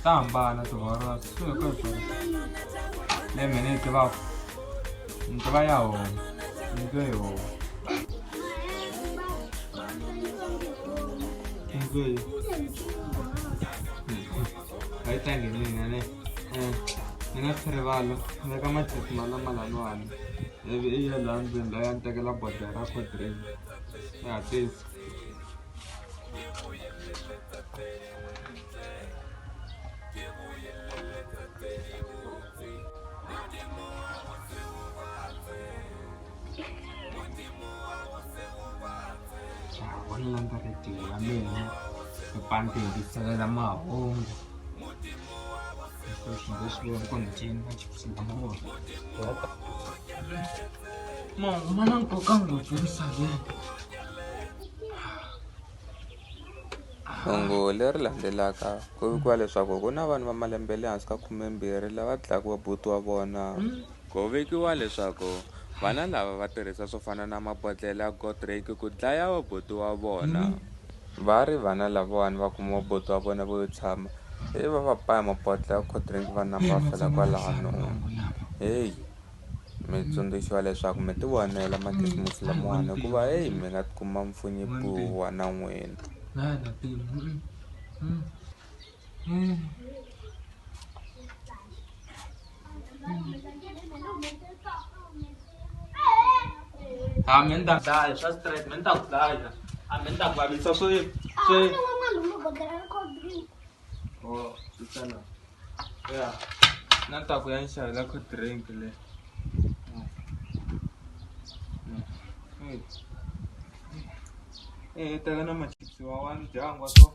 Ta hambana tihoros swi hi ku leyi mina ni yi tivaka ni tiva ya homu ni twe hi homu ni twe yi a yi tlangi hi mina ne ni nga swi rivala ni veka machips ma lama laniwani ivi i ya laha ndzeni la ya ni tekela bodlhela ra cold drink ya hatlisa. Vona landza rhediyo ya mina hi pandi hi yingiselela mahungu sweswi ndzi swi vona ku ni cina chips lamawani mahungu ma na nkoka ngopfu emisaveni. Hungu leri landzelaka ku vikiwa leswaku ku na vanhu va malembe ya le hansi ka khumembirhi lava dlayaka vabuti wa vona. Ku vikiwa leswaku vana lava va tirhisa swo fana na mabodlhela ya Godrej ku dlaya vabuti wa vona. Va ri vana lavawani va kuma vabuti wa vona vo yo tshama ivi va va ba hi mabodlhela ya Godrej va namba va fela kwalano. Heyi! Mi tsundzuxiwa leswaku mi ti vonela makhisimusi lamawani hikuva heyi mi nga tikuma mi pfunyipiwa na n'wina. A mi ni ta dlaya swa straight mi ni ta ku dlaya a mi ni ta ku vavisa swi swi oh swi tsala ya na ta ku ya ni xavela cold drink le eh teka na machips wa one dyangwa so.